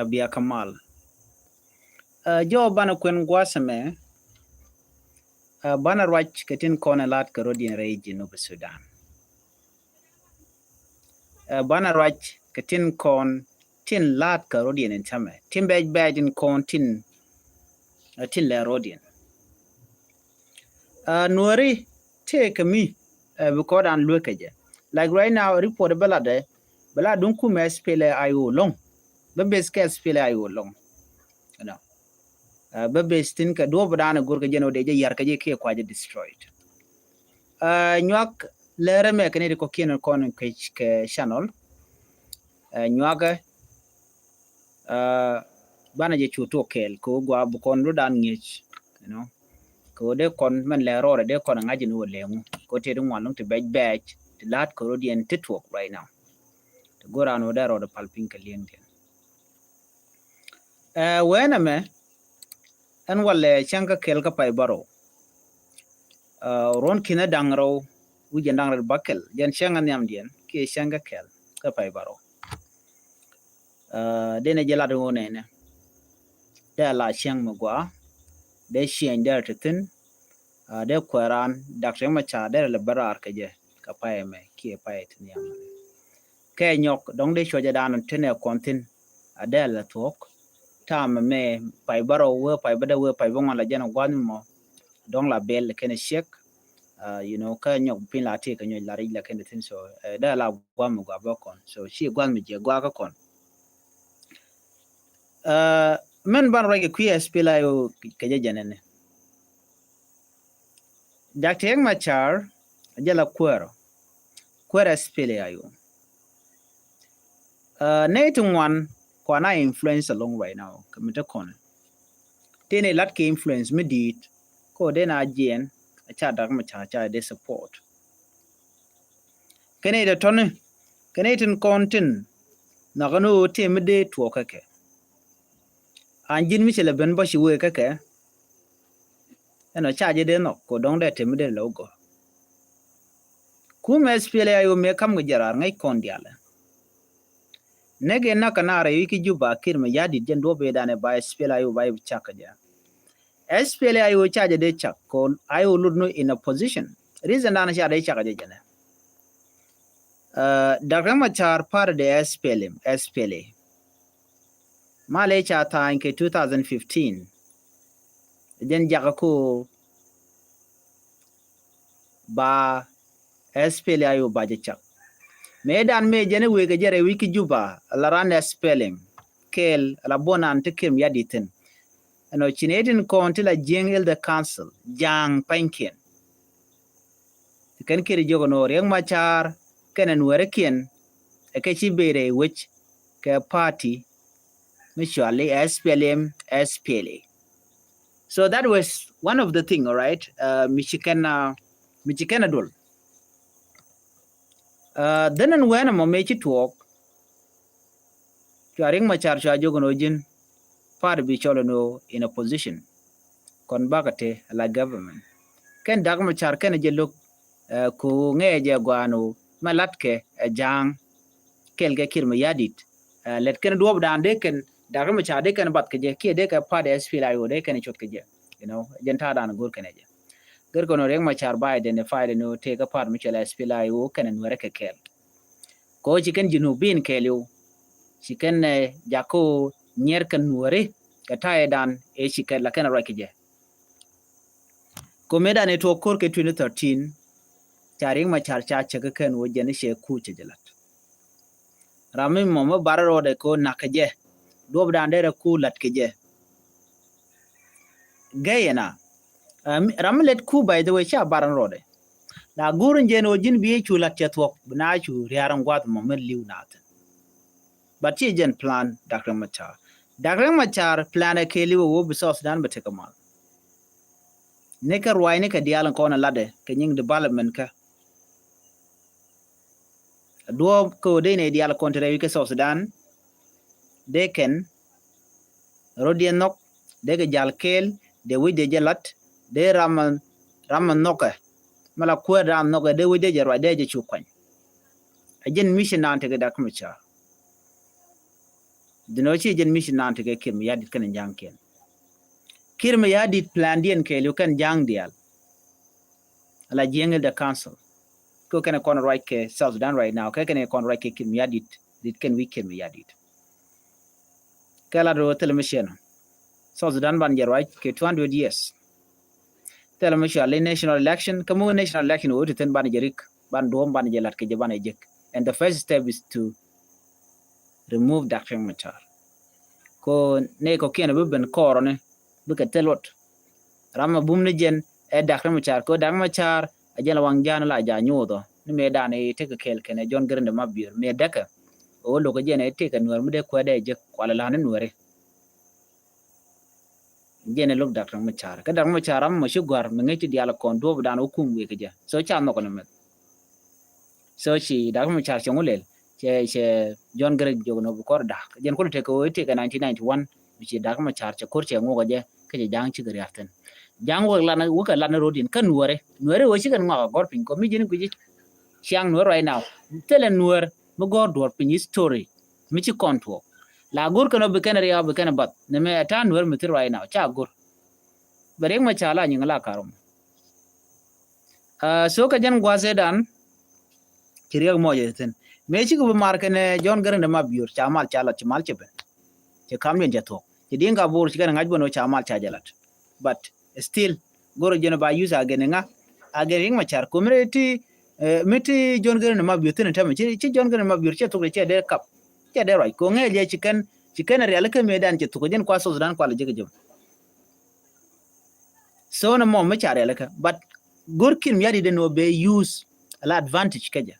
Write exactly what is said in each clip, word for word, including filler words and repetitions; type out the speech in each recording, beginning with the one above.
Bia kä mal. Ɛ, jɔw banɛ kuɛn gua̱a̱th ɛmɛ, ɛ, banɛ ruac kɛ tin kɔn ɛ la̱t kɛ rɔ̱diɛn rɛy Jinub Sudan. Ɛ, banɛ ruac kɛ tin kɔn tin la̱t kɛ rɔ̱diɛn in tämɛ. Tin bɛc bɛc tin kɔn tin, ɛ, tin lɛ rɔ̱diɛn. Ɛ, Nuɛri tëëkɛ mi, ɛ, bi kɔn dan luekä jɛ. Like right now, report bä latdɛ, bä lat duŋ kumɛ S P L A I O lɔŋ. Bä base kɛ S P L A I O lɔŋ. You know. Ɛ, bä base tin kɛ duɔ̱p dan go̱r kɛ jɛ nɔ dee jɛ yar kɛ jɛ kiɛ kua jɛ destroyed. Ɛ, nyuak lɛrɛ mɛ kɛ ni di kɔ kiɛn kɔn kɛ, kɛ channel. Ɛ, nyuakɛ, ɛ, banɛ jɛ cu tuɔk kɛɛl kɛ wä gua bi kɔn rɔ dan ŋi̱eec, you know. Kɛ wä dee kɔn mɛn lɛ rɔɔdɛ dee kɔn ŋa̱c ni wä lɛŋu. Kɛ wä tëë di ŋuan luŋ ti bɛc bɛc ti la̱t kɛ rɔ̱diɛn ti tuɔk right now. Ti go̱r an wä dee rɔɔdɛ pal piny kɛ liɛŋdiɛn. Ɛ, wee nɛmɛ, ɛn walɛ cäŋ kä kɛl kä pay bärɔw. Ɛ, ruɔ̱n ki̱n ɛ da̱ŋ rɛw, wi̱c jɛn da̱ŋ rɛw bakɛl, jɛn cäŋ ɛ nhiamdiɛn, kiɛ cäŋ kä kɛl kä pay bärɔw. Ɛ, denɛ jɛ lat ɣöö nɛnɛ. Dee la cäŋ mi gɔaa, dee ciɛny dee ti thi̱n, ɛ, dee kuɛran, Dak Riɛk Macar dee lɛ bä raar kɛ jɛ, kɛ pay ɛmɛ, kiɛ pay ti nhiam. Kɛ nyɔk, dɔ̱ŋ dee cuɔcɛ dan tin ɛ kɔn thi̱n, a dee la thuɔ̱k. Tam mɛ pay bärɔw wee pay bädɛ wee pay bäŋuan la jɛn gua̱n mɔ. Dɔ̱ŋ la bɛl kɛn ciek. Ɛ, you know, kä nyɔk piny la ti kɛ nyɔk la ric la kɛn thi̱n so, ɛ, dee la gua̱n mi gua bä kɔn. So ci gua̱n mi jɛ gua kä kɔn. Ɛ, mɛn ban ruac kɛ kui̱ S P L A I O kɛ jɛ jɛn ɛnɛ. Dak Riɛk Macar a jɛ la kuäärä. Kuäärä S P L A I O. Ɛ, nɛy ti ŋuan kua na influence alɔŋ right now kɛ mi te kɔn. Tëë ni lat kɛ influence mi di̱i̱t kɔ dee na jiɛn a ca Dak Macar ca dee support. Kɛ nɛy ti tɔni, kɛ nɛy tin kɔn tin nhɔk ni ɣöö tëë mi dee tuɔɔk kä kɛ. An ji̱n mi cɛ lɛ ben bä ci wee kä kɛ. Ɛn ɔ ca jɛ dee nhɔk kɛ dɔ̱ŋ dee te mi dee lɛ wä gɔ̱r. Kumɛ S P L A I O mëë kam kɛ jɛ raar ŋäc kɔn diaalɛ. Nɛk in nakä naar rɛy wi̱c kä Juba Kiir Mayardit jɛn duɔ̱p i̱ danɛ ba S P L A I O ba i̱ cak kɛ jɛ. S P L A I O ca jɛ dee cak kɛ I O lut ni in opposition. Reason dan ca dee cak kɛ jɛ jɛnɛ. Ɛ, Dak Riɛk Macar party de S P L M, S P L A. Malɛ ca tha̱a̱ny kɛ two thousand fifteen. Jɛn jakä ko ba S P L A I O ba jɛ cak. Mëë dan mëë jɛn i̱ wëë kɛ jɛ rɛy wi̱c kä Juba, la ran S P L M, kɛɛl, la buɔnan ti Kiir Mayardit thi̱n. Ɛn ɔ ci nɛy tin kɔn ti la Jiɛŋ Elder Council, Ja̱a̱ŋ pa̱nykiɛn. Kɛn Kiir jiök ɛn ɣöö Riɛk Macar kɛnɛ Nuɛɛrikiɛn ɛ kɛ ci ben rɛy wec kɛ party mi cɔali S P L M, S P L A. So that was one of the thing, all right? Uh, mi ci kɛn, uh, mi ci kɛn a duɔl. Uh, dhän ɛn wɛn ɛmɔ mëë ci tuɔɔk. Cua Riɛk Macar cua jiök ɛn ɣöö ji̱n party bi cɔl ɛn ɣöö in opposition. Kɔn bakɛ te la government. Kɛn Dak Macar kɛn jɛ lo̱k, ɛ, ku ŋɛɛ jɛ gɔaa ɛn ɣöö mɛ latkɛ ɛ Ja̱a̱ŋ kɛɛl kɛ Kiir Mayardit. Ɛ, lɛt kɛn duɔ̱ɔ̱pdan dee kɛn Dak Macar dee kɛn bath kɛ jɛ kiɛ dee kɛ party S P L A I O dee kɛn cuɔth kɛ jɛ. You know, jɛn ta̱a̱dan go̱r kɛn ɛ jɛ. Gɛr kɔn Riɛk Macar ba identified ɛn ɣöö tëëkɛ party mi cɔl S P L A I O kɛn ɛ Nuɛɛrɛ kɛ kɛɛl. Kɛ ɣöö ci kɛn Junubin kɛɛliw. Ci kɛn, eh, jakä ɣöö nyiɛr kɛn Nuääri kɛ ta̱yɛdan ëë ci kɛn la kɛn ruac kɛ jɛ. Kɛ mëëdan ëë tuɔɔk ko̱r kɛ twenty thirteen, ca Riɛk Macar ca cäk kɛ kɛn ɣöö jɛn i̱ cɛ ku cɛ jɛ la̱t. Ram mi mɔ mi bar rɔɔdɛ kɛ ɣöö na̱k kɛ jɛ. Duɔ̱ɔ̱pdan derɛ ku la̱t kɛ jɛ. Gɛy ɛna. Ɛ, mi, ram mi lɛt ku, by the way, cia bar ɛn rɔɔdɛ. La go̱o̱r in jɛn ɣöö ji̱n bi cu la̱t cɛ thuɔ̱k, bi na cu ria̱r in gua̱th mɔ mi li̱w na thi̱n. But ci jɛn plan Dak Riɛk Macar. Dak Riɛk Macar plan ɛ kɛɛliw ɛ ɣöö bi South Sudan bɛ tekɛ mal. Ni kɛ ruaacni kɛ diaal in kɔn in latdɛ kɛ nyiŋ development kä. Duɔ̱ɔ̱p kä ɣöö dee nɛy diaal kɔn te rɛy wi̱c kä South Sudan. Dee kɛn rɔ̱diɛn nhɔk, dee kɛ ja̱l kɛɛl, dee wec dee jɛ la̱t, dee ram, ram nhɔkɛ. Mɛ la kuäär ram nhɔkɛ, dee wec dee jɛ ruac, dee jɛ cu kuany. Ɛ jɛn mission dan tekɛ Dak Macar. Dhin ɔ ci jɛn mission nan ti kɛ Kiir Mayardit kɛn Ja̱a̱ŋkiɛn. Kiir Mayardit plan diɛn kɛɛliw kɛn Ja̱a̱ŋ diaal. Ala Jieng Elder Council. Kɛ kɛn kɔn ruac kɛ South Sudan right now. Kɛ kɛn kɔn ruac kɛ Kiir Mayardit. Dit kɛn wi̱c Kiir Mayardit. Kɛ la do thil mi ciɛn. South Sudan ban jɛ ruac kɛ two hundred years. Thil mi ciɛn li national election. Kä mi national election wä ti thin ban jɛ rik. Ban duɔm ban jɛ lat kɛ jɛ ban jɛ jek. And the first step is to remove Doctor Riek Machar. Ko ne kɔkiɛn bi ben kɔrɔ ni bikɛ thil wot. Ram a bum ni jɛn ɛ Doctor Riek Machar, ko Doctor Riek Machar a jɛn la waŋ ja̱a̱n la ja̱ nyuuth ɔ. Ni mëë dan i̱ tekɛ kɛɛl kɛnɛ John Garang de Mabior mëë däkɛ. Ɣöö lo̱k jɛn i̱ tekɛ Nuäär mi dee kuɛ dee jek kualɛ la̱r ni Nuääri. Jɛn i̱ lo̱k Doctor Riek Machar. Kä Doctor Riek Machar ram mɔ ci gua̱r mi ŋäc ti diaal kɔn duɔ̱ɔ̱p dan wä kum wëë kɛ jɛ. So ca nhɔk ni mɛth. So ci Doctor Riek Machar cɛ ŋu lɛl, cɛ, cɛ John Garang jiök ni ɣöö bi kɔr da̱k. Jɛn kulɛ tekɛ ɣöö i̱ tekɛ nineteen ninety-one, mi ci Doctor Riek Machar cɛ ko̱r cɛ ŋuɔk ɛ jɛ, kä cɛ Ja̱a̱ŋ cikɛ ria̱r thi̱n. Ja̱a̱ŋ wä lat ni, wä kɛ lat ni ro̱diɛn kä Nuääri. Nuääri ɣöö cikɛ ŋɔak a gɔ̱r piny, kɔ mi ji̱n guici ciaŋ Nuäär right now. Thilɛ Nuäär mi gɔ̱r duɔ̱ɔ̱r piny history, mi ci kɔn tuɔɔk. La go̱r kɛn ɣöö bi kɛn riaw, bi kɛn bath. Nɛmɛ ɛ ta̱a̱ Nuäär mi thi̱n right now, ca go̱r. Bɛ Riek Machar la nyiŋ la ka̱r ɔ mɔ. Ah, so kɛ jɛn gua̱a̱th ëëdan, ci Riek mɔc ɛ thi̱n. Mëë cikɛ bi mar kɛnɛ John Garang de Mabior, ca mal ca lat, ci mal cɛ ben. Ci kamdiɛn cɛ thuɔ̱k. Ci Dinka Bor ci kɛn ŋa̱c ben ɣöö ca mal ca jɛ lat. But still, go̱r jɛn ba use again ŋa? Again Riek Machar. Ko mi ti, eh, mi ti John Garang de Mabior thi̱n tɛmɛ. Ci, ci John Garang de Mabior cɛ thuk cɛ dee kap. Cɛ dee ruac. Ko ŋɛɛl jɛ ci kɛn, ci kɛn rialikä mëëdan cɛ thuk jɛn kua South Sudan kua lɛ jek jɛ. So ni mɔ mi ca rialikä. But go̱r Kiir Mayardit den wä bɛ use ala advantage kä jɛ.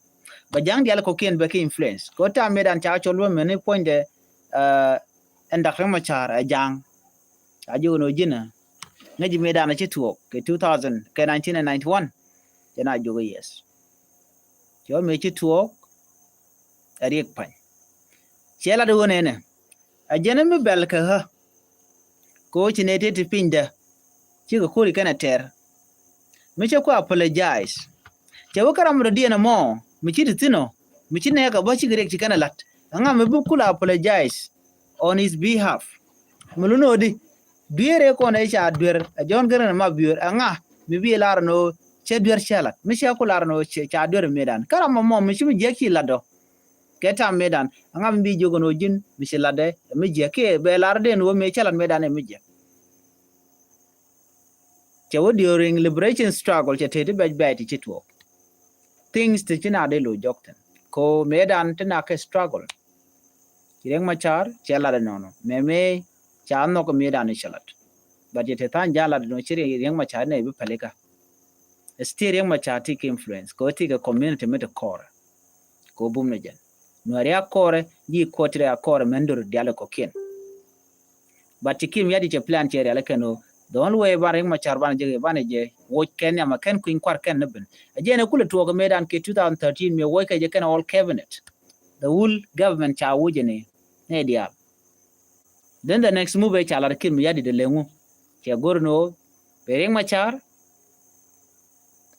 Bɛ Ja̱a̱ŋ diaal kɔkiɛn bɛ kɛ influence. Kɛ ɣöö ta̱a̱ mëëdan ca cɔl wä mɛni puɔ̱nydɛ, eh, ɛn Doctor Riek Machar ɛ Ja̱a̱ŋ. Ca jiök ni ɣöö ji̱n ɛ ŋäci mëëdan ci tuɔɔk kɛ two thousand, kɛ nineteen ninety-one. Cɛ na jiök i̱ yes. Cɛ wä mëë ci tuɔɔk ɛ Riek pa̱ny. Cɛ lat ɣöö nɛnɛ. Ɛ jɛn mi bɛl kɛ ɣä. Kɛ ɣöö ci nɛy tëë ti pinydä cikɛ ko̱ri kɛnɛ tɛr. Mi cɛ ku apologize. Cɛ wä kä ram rɔ diɛn ɛmɔ mi ci ti thi̱n ɔ, mi ci nɛɛk ɛ bä cikɛ riɛk ci kɛnɛ la̱t. Ɛŋa mi bi kul apologize on his behalf? Mi lun ɣöö di dueer ëë kɔn ëë ca duer ɛ John Garang de Mabior, ɛŋa mi bi lar ɛn ɣöö cɛ duer cɛ la̱t? Mi cɛ ku lar ɛn ɣöö ca duer mëëdan. Kä ram ɛmɔ mi ci mi jiäk ci la̱t ɔ. Kɛ ta̱a̱ mëëdan, ɛŋa mi bi jiök ɛn ɣöö ji̱n mi ci la̱tdɛ ɛ mi jiäk, kiɛ bɛ lar den ɣöö mëë cä la̱t mëëdan ɛ mi jiäk? Cɛ wä during liberation struggle cɛ te ti bɛc bɛc ti ci tuɔɔk. Things ti ci na dee lo̱c jɔk thi̱n. Ko mëëdan ti na kɛ struggle. Ci Riek Machar cɛ la̱t ɛnɔnɔ. Mɛmɛ ca nhɔk mëëdan i̱ cɛ la̱t. But cɛ te tha̱a̱ŋ ja̱a̱n la̱t ɛnɔ ci Riek Machar nɛ bi pälikä. Still Riek Machar ti kɛ influence. Ko ti kɛ community mi ti kɔrɛ. Ko bum ni jɛn. Nuääri a kɔrɛ, ji̱ kuɔt ti rɛ a kɔrɛ mɛn dor diaal kɔkiɛn. But ti Kiir Mayardit cɛ plan cɛ rialikä ɛn ɣöö the only way ban Riek Machar ban jɛ, ban jɛ woc kɛn nhiam a kɛn kui̱ny kuar kɛn ni ben. A jɛn ɛ kulɛ tuɔɔk ɛ mëëdan kɛ two thousand thirteen mëë woc kɛ jɛ kɛn all cabinet. The whole government ca woc ɛn ɛ nɛ diaal. Then the next move ɛ ca lar Kiir Mayardit ɛ leŋu. Cɛ go̱r ɛn ɣöö bɛ Riek Machar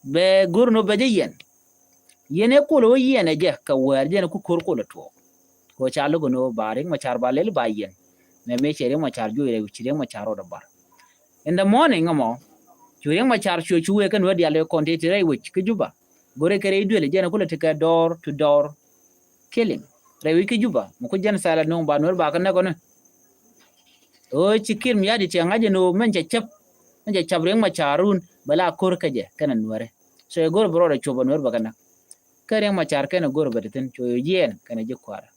bɛ go̱r ɛn ɣöö bɛ jɛ yiɛn. Yiɛn ɛ kol ɛ wä yiɛn ɛ jɛ kɛ wäär jɛn ɛ ku ko̱r kol ɛ tuɔɔk. Kɛ ɣöö ca lo̱k ɛn ɣöö ba Riek Machar ba lɛl ba yiɛn. Mɛmɛ cɛ Riek Machar juɔc rɛy wi̱c, ci Riek Machar rɔɔdɛ bar. In the morning ɛmɔ cu Riek Machar cuɛ cu wëë kɛ Nuäär diaal ëë kɔn tëë ti rɛy wi̱c kä Juba. Go̱rɛ kɛ rɛy duël jɛn ɛ kulɛ ti kɛ door to door killing rɛy wi̱c kä Juba. Mi ku genocide la nööŋ ba Nuäär ba kɛ näk ɔ ni. Ɣöö ci Kiir Mayardit cɛ ŋa̱c ɛn ɣöö mɛn cɛ cäp, mɛn cɛ ca̱p Riek Machar run bɛ la ko̱r kä jɛ kɛnɛ Nuääri. So ɛ go̱r bi rɔɔdɛ cuɔp ɛ Nuäär bɛ kɛ näk. Kä Riek Machar kɛnɛ go̱r bɛ ti thi̱n cu yɛ jiɛɛn kɛnɛ ji̱ kua̱rä.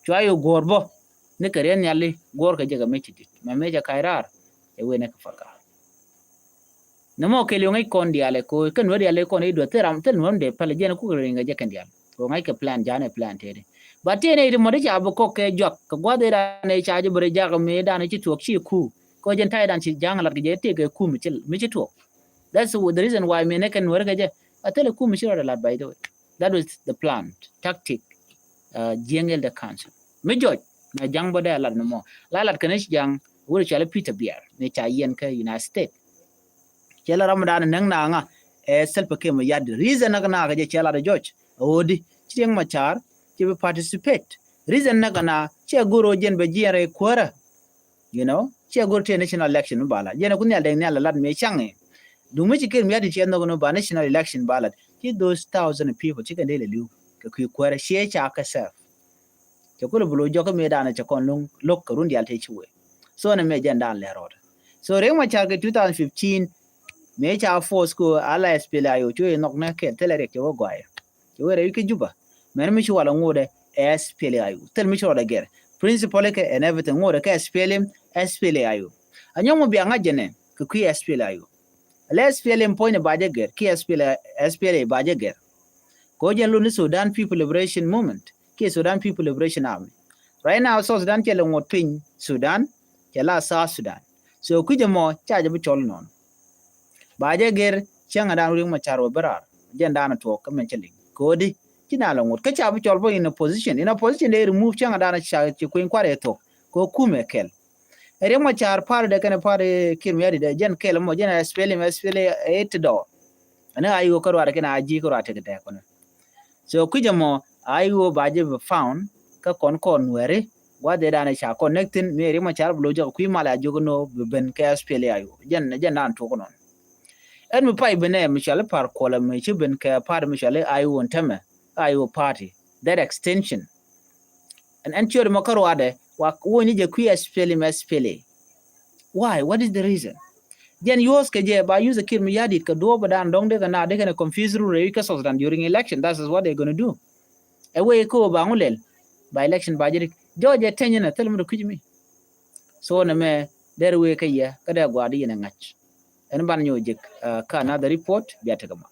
Cua yɛ guɔ̱ɔ̱r bä ni kɛ riɛn nhiali guɔ̱ɔ̱r kɛ jɛ kɛ mec ti di̱t mɛ mec ɛ ka̱c raar ɛ wëë ni kɛ Pakar. Nɛ mɔ kɛl yɔŋ i̱ kɔn diaal ɛ ko̱ kɛn wä diaal i̱ kɔn i̱ duɔth thil ram thil nuɔ̱n dee päl jɛn kuk riŋ kɛ jɛ kɛn diaal. Kɛ ŋa̱c kɛ plan ja̱a̱n ɛ plan tëëdi. But tëë nɛy ti mɔt i̱ ca bi kɔk kɛ juak kɛ gua̱th i̱ dan i̱ ca ji̱ bi rɛ jak mi dan i̱ ci tuɔɔk ci ku. Kɛ jɛn ta̱y dan ci ja̱a̱ŋ lat kɛ jɛ i̱ tëë kɛ ku mi ci, mi ci tuɔɔk. That's the reason why mi nɛ kɛn wä rɛ kɛ jɛ. A thilɛ ku mi ci rɔ dɛ lat, by the way. That was the plan, tactic, uh, Jieng Elder Council. Mi jɔc na ja̱ŋ bä dee a lat ni mɔ. La lat kɛn i̱ ci ja̱ŋ wä rɛ cɔal i̱ Peter Biar mi ca yiɛn kä United States. Cɛ la ram dan näk na ŋa ɛ Salva Kiir Mayardit. Reason näk na kɛ jɛ cɛ la dee jɔc. Ɛ ɣöö di ci Riek Machar ci bi participate. Reason näk na Ciɛ go̱r ɣöö jɛn bɛ jiɛn rɛy kuäärä. You know, ciɛ go̱r tëë national election mi ba lat. Jɛn ɛ ku nhial dee nhial ɛ lat mëë caŋ ɛ. Duŋ mi ci Kiir Mayardit ciɛ nhɔk ni ba national election ba lat, ci those thousand people ci kɛn dee lɛ li̱w kɛ kui̱ kuäärä, ciɛ ca kɛ serve. Cɛ kulɛ bi lo̱c jɔk kä mëë danɛ cɛ kɔn lo̱ŋ lo̱k kɛ run diaal tëë ci wee. So nɛ mëë jɛn daan lɛ rɔɔdɛ. So Riek Machar kɛ two thousand fifteen, mëë ca force kɛ ɣöö ala S P L A I O cu ɛ nhɔk nɛ kɛɛl, thilɛ Riek cɛ wä gɔaaɛ. Cɛ wee rɛy wi̱c kä Juba. Mɛn mi ci walɛ ŋotdɛ S P L A I O. Thil mi ci rɔɔdɛ gɛr. Principle kɛ and everything ŋotdɛ kɛ S P L M, S P L A I O. A nyɔk mi bia ŋa̱c jɛ nɛ kɛ kui̱ S P L A I O. Lɛ S P L M puɔ̱nydɛ ba jɛ gɛr, kiɛ S P L A, S P L A ba jɛ gɛr. Kɛ ɣöö jɛn lot ni Sudan People Liberation Movement, kiɛ Sudan People Liberation Army. Right now, South Sudan cɛ lɛ ŋot piny Sudan, cɛ la South Sudan. So kui̱c ɛmɔ ca jɛ bi cɔl nɔn. Ba jɛ gɛr cäŋɛ dan Riek Machar wä bi raar. Jɛn dan tuɔɔk kä mɛn cä liŋ. Kodi ci na lɛ ŋot kä ca bi cɔl bä in opposition. In opposition dee remove cäŋɛ dan ca ci kui̱ny kuarɛ thuɔk. Kɛ kumɛ kɛl. Riek Machar party dɛ kɛnɛ party Kiir Mayardit dɛ jɛn kɛl mɔ jɛn S P L M, S P L A ti dɔɔr. Ɛn a I O kä ruaar kɛnɛ a ji̱ kä ruaar tek dɛ kɔnɛ. So kui̱c ɛmɔ a I O ba jɛ bi found kä kɔn kɔn Nuɛri. Gua̱th ɛ dan ca connecting mi Riek Machar bi lo̱c jɛ kɛ kui̱ mal a jiök ni ɣöö bi ben kɛ S P L A I O. Jɛn, jɛn dan tuɔk nɔn. Ɛn mi pay ben ɛ mi cɔal i̱ par kuɔlɛ mi ci ben kɛ party mi cɔal i̱ I O ɛn tämɛ, I O party, that extension. Ɛn, ɛn ciöt mɔ kä ruaadɛ wa wä ni jɛ kui̱ S P L M, S P L A. Why? What is the reason? Jɛn use kɛ jɛ ba use Kiir Mayardit kɛ duɔ̱ɔ̱p dan dɔ̱ŋ dee kɛ na dee kɛn confuse run rɛy wi̱c kä South Sudan during election. That is what they gonna do. Ɛ wee kä ba ŋu lɛl ba election ba jɛ rik jɔɔc ɛ teny in a thil mi dee kui̱c mi. So nɛ mɛ der wee kä yɛ kä dee gua̱a̱r di yɛn ɛ ŋa̱c. Ɛn ban nyɛ wä jek, uh, kä another report bia tekɛ ma.